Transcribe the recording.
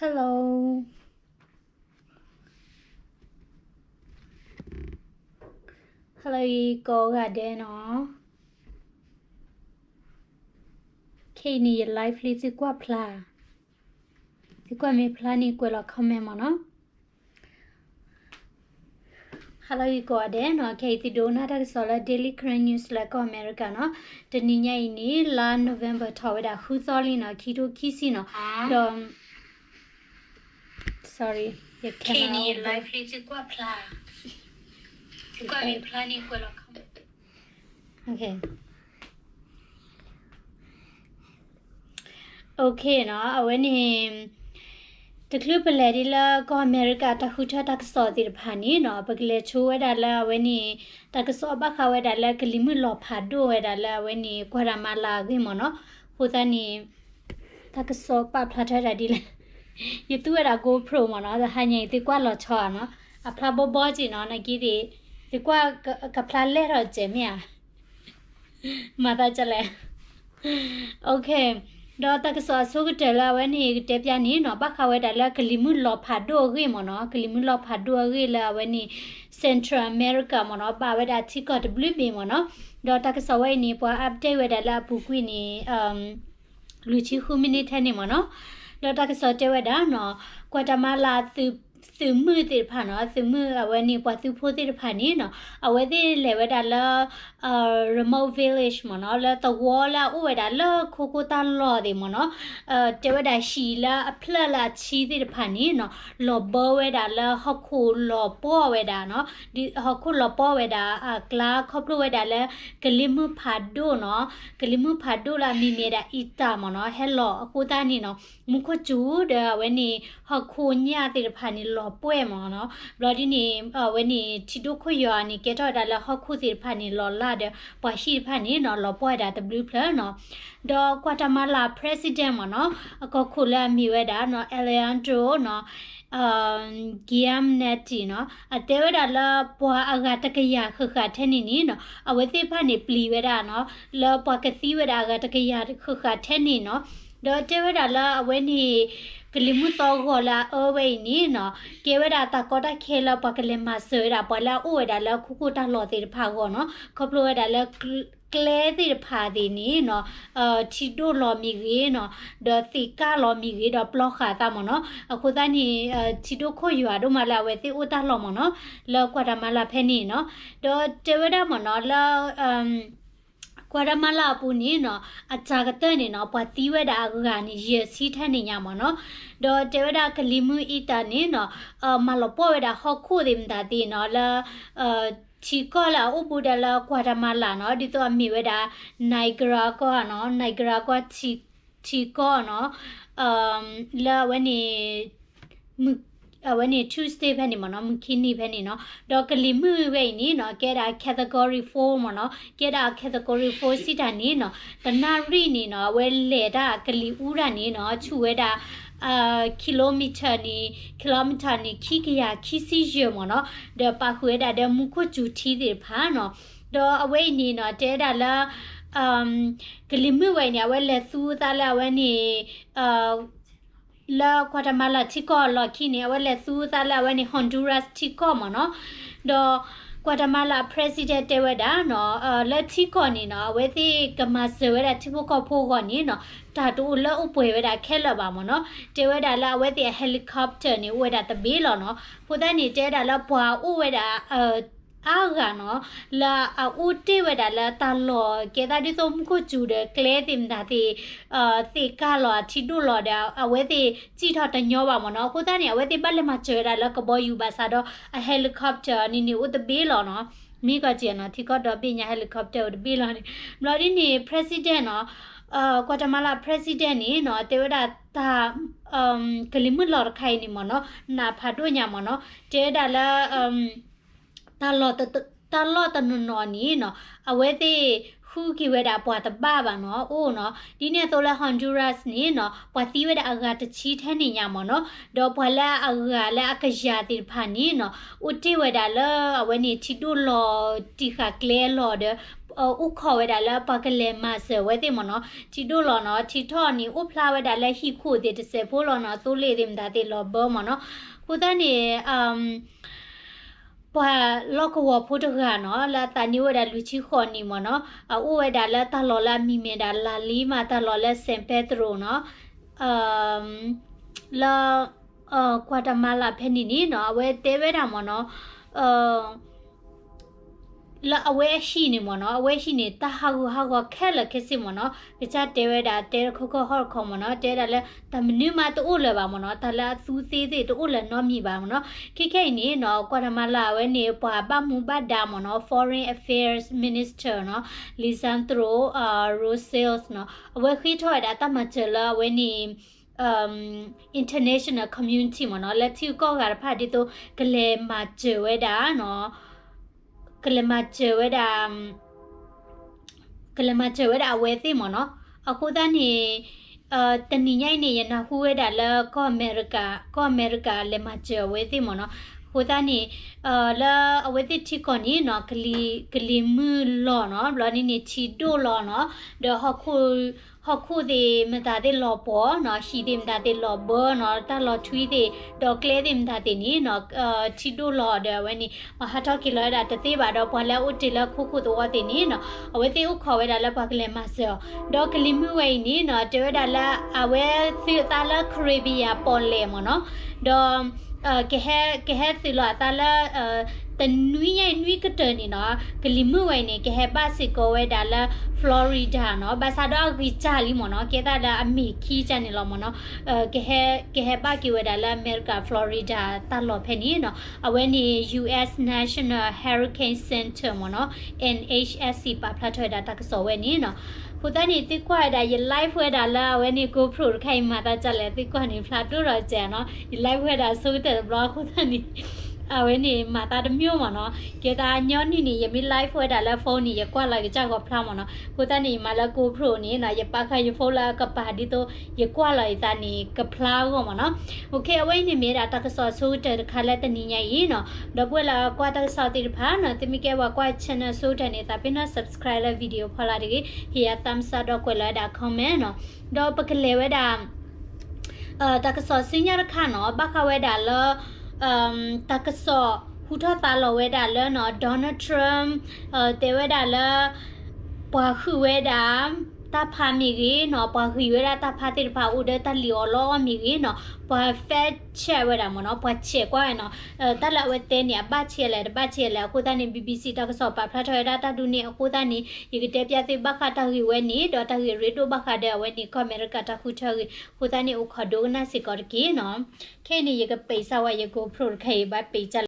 Hello, hello ကိးဂၤဒဲးနီၤ, ခဲအံၤန့ၣ် ယ live လံ သုကွၢ်ဖျါ, သုကွၢ်မ့ၢ်ဖျါန့ၣ် ကွဲးလီၤ comment မ့ၢ်နီၤ. Hello ယကိးဂၤဒဲးနီၤ, ခဲအံၤသုဒိကနၣ်တၢ်ကစီၣ်လၢ Daily Karen News လၢကီၢ်အမဲရကၤနီၤ. တနံၤညါအံၤန့ၣ် လါ November ထီၣ်ဝဲဒၣ်ဃုသီလံနီၤ, ခံထိခံဆံနီၤ, ဒီး sorry, ယ camera off ဘၣ်. Okay နီၤ, အဝဲန့ၣ် တချုးပလဲၤဒ်လၢကီၢ်အမဲရကၤတၢ်ဃုထၢတၢ်ကစီၣ်သ့ၣ်တဖၣ်န့ၣ်နီၤ, ပကလဲၤဆိဝဲဒၣ်လၢအဝဲန့ၣ် တၢ်ကစီၣ်ဘၣ်ဃးဝဲဒၣ်လၢကလံၤမုၢ်လီၤဖးဒိၣ်ဝဲဒၣ်လၢအဝဲန့ၣ် Guatemala အဂ့ၢ်မ့ၢ်နီၤ. အဃိသတးန့ၣ် တၢ်ကစီၣ်ပာ်ဖျါထီၣ်ဝဲဒၣ်ဒ်လဲၣ်, ယသူဝဲဒၣ် GoPro မ့ၢ်နီၤ, တဟါညါအံၤသုကွၢ်လီၤဆီဧါနီၤ, အဖျါဘီဘီက့နီၤ, နာ်က့သ့ၣ် သုကွၢ်ကဖျါလဲၢ်ထီၣ်စဲးမ့ၢ်ဧါ. မၤသးဒ်လဲၣ်. Okay, ဒီးတၢ်ကစီၣ်အဆိကတၢၢ်လၢအဝဲန့ၣ်ကတဲပျါန့ၣ်နီၤ, ဘၣ်ဃးဝဲဒၣ်လၢကလံၤမုၢ်လီၤဖးဒိၣ်အဂ့ၢ်မ့ၢ်နီၤ, ကလံၤမုၢ်လီၤဖးဒိၣ်အဂ့ၢ်လၢအဝဲန့ၣ် Central America မ့ၢ်နီၤ, ဘၣ်ဝဲဒၣ်ထံကီၢ်တဘျုးဘ့ၣ်မ့ၢ်နီၤ. ဒီးတၢ်ကစီၣ်ဝဲအံၤန့ၣ် ပှၤ update ဝဲဒၣ်လၢအပူၤကွံာ်န့ၣ် လွံၢ်ဆံဃု minute ထဲန့ၣ်မ့ၢ်နီၤ. ဒီးတၢ်ကစီၣ်တဲဝဲဒၣ်နီၤ, Guatemala သုးမုၢ်သ့ၣ်တဖၣ်နီၤ, သုးမုၢ်အဝဲန့ၣ် ပှၤသုးဖိသ့ၣ်တဖၣ်န့ၣ်နီၤ, အဝဲသ့ၣ်လဲၤဝဲဒၣ်လၢ remote village မ့ၢ်နီၤ, လၢသဝီလၢအအိၣ်ဝဲဒၣ်လၢခိခိၣ်တၢ်လီၢ်သ့ၣ်မ့ၢ်နီၤ, တဲဝဲဒၣ်ဟံၣ်လၢအဖျၢၣ်လၢအဆံသ့ၣ်တဖၣ်န့ၣ်နီၤ, လီၤဘၢဝဲဒၣ်လၢဟီၣ်ခိၣ်လီၤပှီၢ်ဝဲဒၣ်နီၤ, ဟီၣ်ခိၣ်လီၤပှီၢ်ဝဲဒၣ်အကျါ ခီဖျိဝဲဒၣ်လၢ ကလံၤမုၢ်ဖးဒိၣ်နီၤ, ကလံၤမုၢ်ဖးဒိၣ်လၢအမံၤမ့ၢ်ဝဲဒၣ် Eta မ့ၢ်နီၤ, ဟဲလီၤအဃိသတးန့ၣ်နီၤ, မူခိၣ်စူၤဒီးအဝဲန့ၣ် ဟီၣ်ခိၣ်ညၣ်သ့ၣ်တဖၣ်န့ၣ်လီၤပှီၢ်မ့ၢ်နီၤ. ဘျီဒ်န့ၣ် အဝဲန့ၣ်ထံဒိၣ်ခိၣ်ယွၤန့ၣ် ကဲထီၣ်ဝဲဒၣ်လၢဟီၣ်ခိၣ်သ့ၣ်တဖၣ်န့ၣ်လီၤလၢ်ဒီး ပှၤဟံၣ်တဖၣ်န့ၣ်နီၤ လီၤပှီၢ်ဝဲဒၣ်တဘျုးဖျၢၣ်နီၤ. ဒီး Guatemala president မ့ၢ်နီၤ, အကီၢ်ခိၣ်လၢအမံၤဝဲဒၣ်နီၤ Alejandro နီၤ Giammattei နီၤ, အတဲဝဲဒၣ်လၢပှၤအဂၤတကယၤဃၣ်ဃၣ်ထဲန့ၣ်န့ၣ်နီၤ, အဝဲသ့ၣ်တဖၣ်န့ၣ်ပျံၤဝဲဒၣ်နီၤ, လၢပှၤကသံဝဲဒၣ်အဂၤတကယၤဃၣ်ဃၣ်ထဲန့ၣ်နီၤ. ဒီးတဲဝဲဒၣ်လၢအဝဲန့ၣ် ကလံၤမုၢ်သီဂီၤလၢအအၢဝဲအံၤန့ၣ်နီၤ, ကဲဝဲဒၣ်တၢ်ကီတၢ်ခဲလၢပှၤကလဲၤမၤစၢၤဝဲဒၣ် ပှၤလၢအအိၣ်ဝဲဒၣ်လၢခိခိၣ်တၢ်လီၢ်သ့ၣ်တဖၣ်အဂီၢ်နီၤ, ခီဖျိဝဲဒၣ်လၢ ကျဲသ့ၣ်တဖၣ်သ့ၣ်န့ၣ်နီၤ, ထံဒိၣ်လီၤမ့ၢ်ဂ့ၤနီၤ, ဒီးသ့ၣ်ကၢ်လီၤမ့ၢ်ဂ့ၤ ဒီးပျီဃာ်သးမ့ၢ်နီၤ. အဃိသတးန့ၣ် ထံဒိၣ်ခိၣ်ယွၤဒိၣ်မးလၢအဝဲသ့ၣ်အိၣ်တၢ်လီၢ်မ့ၢ်နီၤ, လၢ Guatemala ဖဲန့ၣ်နီၤ. ဒီးတဲဝဲဒၣ်မ့ၢ်နီၤ လၢ Guatemala အပူၤန့ၣ်နီၤ, အစှၤကတၢၢ်န့ၣ်နီၤ ပှၤသံဝဲဒၣ်အဂၤန့ၣ် ယဲၢ်ဆံထဲန့ၣ်ညါမ့ၢ်နီၤ. ဒီးတဲဝဲဒၣ်ကလံၤမုၢ် Eta န့ၣ်နီၤ, မၤလီၤပှီၢ်ဝဲဒၣ်ဟီၣ်ခိၣ်သ့ၣ်မတၤသ့ၣ်နီၤ လၢ ထံကီၢ်လၢအအိၣ်ဘူးဒီးလၢ Guatemala နီၤ, ဒ်သိးအမ့ၢ်ဝဲဒၣ် Nicaragua နီၤ, Nicaragua ထံကီၢ်နီၤ, လၢအဝဲန့ၣ် အဝဲန့ၣ် Tuesday ဖဲန့ၣ်မ့ၢ်နီၤ, မုၢ်ခံနံၤဖဲန့ၣ်နီၤ. ဒီးကလံၤမုၢ်ဝဲအံၤန့ၣ်နီၤ ကဲဒၣ် category four မ့ၢ်နီၤ, ကဲဒၣ် category four စံးတၢ်န့ၣ်နီၤ, တနၣ်ရံၣ်န့ၣ်နီၤ အဝဲလဲၤတၢ်ကလံၤအူတၢ်န့ၣ်နီၤ ဆူၣ်ဝဲဒၣ် kilometer န့ၣ် kilometer န့ၣ် ခံကယၤခံဆံယဲၢ်မ့ၢ်နီၤ, ဒီးပာ်ဃုာ်ဝဲဒၣ်ဒီးမူခိၣ်စူၤထံသ့ၣ်တဖၣ်နီၤ. ဒီးအဝဲအံၤန့ၣ်နီၤ တဲဝဲဒၣ်လၢ ကလံၤမုၢ်ဝဲအံၤန့ၣ် အဝဲလဲၤသူသးလၢအဝဲန့ၣ် လၢ Guatemala ထံကီၢ်အလီၢ်ခံန့ၣ် အဝဲလဲၤသူသးလၢအဝဲန့ၣ် Honduras ထံကီၢ်မ့ၢ်နီၤ. ဒီး Guatemala president တဲဝဲဒၣ်နီၤ လၢထံကီၢ်န့ၣ်နီၤ အဝဲသ့ၣ်ကမၤစၢၤဝဲဒၣ်ထံဖိကီၢ်ဖိအဂီၢ်န့ၣ်နီၤ တၢ်တအိၣ်လၢအိၣ်ပှဲၤဝဲဒၣ်ခဲလၢာ်ဘၣ်မ့ၢ်နီၤ. တဲဝဲဒၣ်လၢအဝဲသ့ၣ်အ helicopter န့ၣ် အိၣ်ဝဲဒၣ်တဘ့ၣ်လီၤနီၤ. အဃိသတးန့ၣ် တဲဝဲဒၣ်လၢပှၤအိၣ်ဝဲဒၣ် အါဂၤနီၤ လၢအအိၣ်တ့ၢ်ဝဲဒၣ်လၢတၢ်လီၢ် ကဲသးဒ်သိးမူခိၣ်စူၤဒီးကျဲသ့ၣ်မတၤသ့ၣ် သ့ၣ်ကၢ်လီၤထံဒိၣ်လီၤဒီး အဝဲသ့ၣ်စံၣ်ထီၣ်တညီဘၣ်မ့ၢ်နီၤ. အဃိသတးန့ၣ် အဝဲသ့ၣ်ဘၣ်လဲၤမၤစၢၤဝဲဒၣ်လၢကဘီယူၤဘၣ်ဆၣ်ဒီး အ helicopter န့ၣ်န့ၣ် အိၣ်တဘ့ၣ်လီၤနီၤ. မ့ၢ်ကီးကဲနီၤ ထံကီၢ်ဒီဘ့ၣ်ညါ helicopter အိၣ်တဘ့ၣ်လီၤန့ၣ် ဘျီဒ်န့ၣ် president နီၤ Guatemala president န့ၣ်နီၤ တဲဝဲဒၣ်တၢ် ကလံၤမုၢ်လီၤတခါအံၤန့ၣ်မ့ၢ်နီၤ နးဖးဒိၣ်ညါမ့ၢ်နီၤ တဲဝဲဒၣ်လၢ တၢ်လီၢ် တၢ်လီၢ်တနီၤနီၤန့ၣ်နီၤ အဝဲသ့ၣ်ဃုက့ၤဝဲဒၣ်ပှၤတဘၣ်ဘၣ်နီၤ အိၣ်နီၤ. ဒ်န့ၣ်အသိးလၢ Honduras န့ၣ်နီၤ ပှၤသံဝဲဒၣ်အဂၤတဆံထဲန့ၣ်ညါမ့ၢ်နီၤ. ဒီးပှၤလၢအဂၤလၢအကယၤသ့ၣ်တဖၣ်န့ၣ်နီၤ အိၣ်တ့ၢ်ဝဲဒၣ်လၢအဝဲန့ၣ် ထံဒိၣ်လီၤတံာ်ဃာ်ကျဲအလီၢ်ဒီး အိၣ်ခိးဝဲဒၣ်လၢပှၤကလဲၤမၤစၢၤအဝဲသ့ၣ်မ့ၢ်နီၤ. ထံဒိၣ်လီၤနီၤ ထံထီၣ်န့ၣ် အိၣ်ဖျါဝဲဒၣ်လၢဟံၣ်ခိၣ်သ့ၣ်တစဲးဖိလီၤနီၤ သိလ့ၣ်သ့ၣ်မတၤသ့ၣ်လီၤဘၢမ့ၢ်နီၤ. အဃိသတးန့ၣ် ပှၤလီၢ်ကဝီၤဖိတဂၤနီၤ လၢအသးနံၣ်အိၣ်ဝဲဒၣ်လွံၢ်ဆံဃိးနံၣ်မ့ၢ်နီၤ အအိၣ်ဝဲဒၣ်လၢတၢ်လီၢ်လၢအမံၤမ့ၢ်ဒၣ် La Lima တၢ်လီၢ်လၢ San Pedro နီၤ လၢ Guatemala ဖဲန့ၣ်န့ၣ်နီၤ အဝဲတဲဝဲဒၣ်မ့ၢ်နီၤ လၢအဝဲအဟံၣ်န့ၣ်မ့ၢ်နီၤ အဝဲဟံၣ်န့ၣ် တၢ်ဟးဂူာ်ဟးဂီၤခဲလၢာ်ခဲဆ့မ့ၢ်နီၤ ကစၢ်တဲဝဲဒၣ် တဲတခီခီဟီၣ်တခီမ့ၢ်နီၤ တဲဝဲဒၣ်လၢ တၢ်မနုၤမးတအိၣ်လၢၤဘၣ်မ့ၢ်နီၤ တၢ်လၢအသူသ့သ့ၣ်တအိၣ်လၢၤနီတမံၤဘၣ်မ့ၢ်နီၤ. ခဲခဲအံၤန့ၣ်နီၤ Guatemala အဝဲန့ၣ် ပှၤဘၣ်မူဘၣ်ဒါမ့ၢ်နီၤ Foreign Affairs Minister နီၤ Lisandro Rosales နီၤ အဝဲဃ့ထီၣ်ဝဲဒၣ်တၢ်မၤစၢၤလၢအဝဲန့ၣ် international community မ့ၢ်နီၤ လၢထံဂုၤကီၢ်ဂၤတဖၣ်ဒ်သိး ကလဲၤမၤစၢၤဝဲဒၣ် ကလဲၤမၤစၢၤဝဲဒၣ် ကလဲၤမၤစၢၤဝဲဒၣ်အဝဲသ့ၣ်မ့ၢ်နီၤ. အဃိသတးန့ၣ် တနံၤညါအံၤန့ၣ် ယနၢ်ဟူဝဲဒၣ်လၢ ကီၢ်အမဲရကၤ ကီၢ်အမဲရကၤလဲၤမၤစၢၤအဝဲသ့ၣ်မ့ၢ်နီၤ. အဃိသတးန့ၣ် လၢအဝဲသ့ၣ်ထံကီၢ်န့ၣ်နီၤ ကလံၤမုၢ်လီၤနီၤ ဘျီန့ၣ်န့ၣ် ထံဒိၣ်လီၤနီၤ ဒီး ဟီၣ်ခိၣ်သ့ၣ်မတၤသ့ၣ်လီၤပှီၤနီၤ ဟံၣ်သ့ၣ်မတၤသ့ၣ်လီၤဘၢနီၤ တၢ်လီၤထွံသ့ၣ် ဒီးကျဲသ့ၣ်မတၤသ့ၣ်န့ၣ်နီၤ ထံဒိၣ်လီၤဒီးအဝဲန့ၣ် မၤဟးထီၣ်က့ၤလီၤဝဲဒၣ်တသ့ဘၣ်ဒီး ပှၤလၢအအိၣ်တ့ၢ်လၢခိခိၣ်သဝီသ့ၣ်န့ၣ်နီၤ အဝဲသ့ၣ်အိၣ်ခိးဝဲဒၣ်လၢပှၤကလဲၤမၤစၢၤအီၤ ဒီးကလံၤမုၢ်ဝဲအံၤန့ၣ်နီၤ တဲဝဲဒၣ်လၢ အဝဲသုးအသးလၢ Caribbean ပီၣ်လဲၣ်မ့ၢ်နီၤ ဒီး ကဟဲ ကဟဲသုးလီၤအသးလၢ တနွံညါအံၤနွံကတၢၢ်န့ၣ်နီၤ ကလံၤမုၢ်ဝဲအံၤန့ၣ် ကဟဲဘၣ်စ့ၢ်ကီးဝဲဒၣ်လၢ Florida နီၤ ဘၣ်ဆၣ်ဒီးအဂံၢ်စၢ်လံမ့ၢ်နီၤ ကဲသးလၢအမ့ၢ်ခံကန့ၣ်လီၤမ့ၢ်နီၤ ကဟဲ ကဟဲဘၣ်က့ၤဝဲဒၣ်လၢအမဲရကၤ Florida တၢ်လီၢ်ဖဲန့ၣ်နီၤ အဝဲန့ၣ် US National Hurricane Center မ့ၢ်နီၤ NHSC ပာ်ဖျါထီၣ်ဝဲဒၣ်တၢ်ကစီၣ်ဝဲန့ၣ်နီၤ အဃိသတးန့ၣ် သုကွၢ်ဝဲဒၣ် ယ live ဝဲဒၣ်လၢအဝဲန့ၣ် GoPro တခါအံၤမၤသးဒ်လဲၣ် သုကွၢ်န့ၣ် ဖျါဒိၣ်ထီၣ်စဲးနီၤ ယ live ဝဲဒၣ်ဆိကတၢၢ်တဘျီအဃိသတးန့ၣ် အဝဲန့ၣ်မၤသးတမံၤမ့ၢ်နီၤ ကဲသးညီနုၢ်န့ၣ် ယမ့ၢ် live ဝဲဒၣ်လၢ phone န့ၣ် ယကွၢ်လီၤကစၢ်ဂီၤဖျါမ့ၢ်နီၤ အဃိသတးန့ၣ် ယမၤလၢ GoPro န့ၣ်နီၤ ယပာ်ဃာ်ယ phone လၢအကပၤဒ်သိး ယကွၢ်လီၤယသးန့ၣ် ကဖျါအဂီၢ်မ့ၢ်နီၤ OK အဝဲအံၤန့ၣ်မ့ၢ်ဒၣ်တၢ်ကစီၣ်ဆိကတၢၢ်တခါလၢတနံၤညါအံၤနီၤ ဒီပုၢ်ဝဲၢ်လၢကွၢ်တၢ်ကစီၣ်သ့ၣ်တဖၣ်နီၤ သုမ့ၢ်ကဲပှၤကွၢ် channel ဆိကတၢၢ်န့ၣ် သးပ့ၤနီၣ် subscribe လၢ video ဖီလာ်တဂ့ၤ ဟ့ၣ်ယၤ thumbs up ဒီးကွဲးလီၤဝဲဒၣ် comment နီၤ ဒီးပကလဲၤဝဲဒၣ် တၢ်ကစီၣ်ဆူညါတခါနီၤ ဘၣ်ဃးဝဲဒၣ်လၢ တၢ်ကစီၣ်ဟူထီၣ်သါလီၤဝဲဒၣ်လၢနီၤ Donald Trump တဲဝဲဒၣ်လၢ ပှၤဟုၣ်ဝဲဒၣ် တၢ်ဖးမ့ၢ်ဂ့ၤနီၤ ပှၤဂံၢ်ဝဲဒၣ်တၢ်ဖးသ့ၣ်တဖၣ်အိၣ်ဒီးတၢ်လံၣ်အီၣ်လီအီၣ်မ့ၢ်ဂ့ၤနီၤ ပှၤ fact check ဝဲဒၣ်မ့ၢ်နီၤ ပှၤ check ကွၢ်ဝဲနီၤ တၢ်လၢအဝဲတဲန့ၣ် အဘၣ်ဆ့လဲၣ် တဘၣ်ဆ့လဲၣ် အဃိသတးန့ၣ် BBC တၢ်ကစီၣ်ပာ်ဖျါထီၣ်ဝဲဒၣ်တၢ်ဒ်န့ၣ် အဃိသတးန့ၣ် ယကတဲပျၢ်သုဘၣ်ဃးတၢ်ဂ့ၢ်ဝဲန့ၣ် ဒီးတၢ်ဂ့ၢ်ရ့ဒိၣ်ဘၣ်ဃးဒီးအဝဲန့ၣ် ကီၢ်အမဲရကၤတၢ်ဃုထၢဂ့ၢ် အဃိသတးန့ၣ် အိၣ်ခိးဒိကနၣ်စ့ၢ်ကီးတက့ၢ်နီၤ ခဲအံၤန့ၣ် ယကပိတ်စၢ်ဝဲယ GoPro တခါအံၤ ဘၣ်ပိတ်စၢ်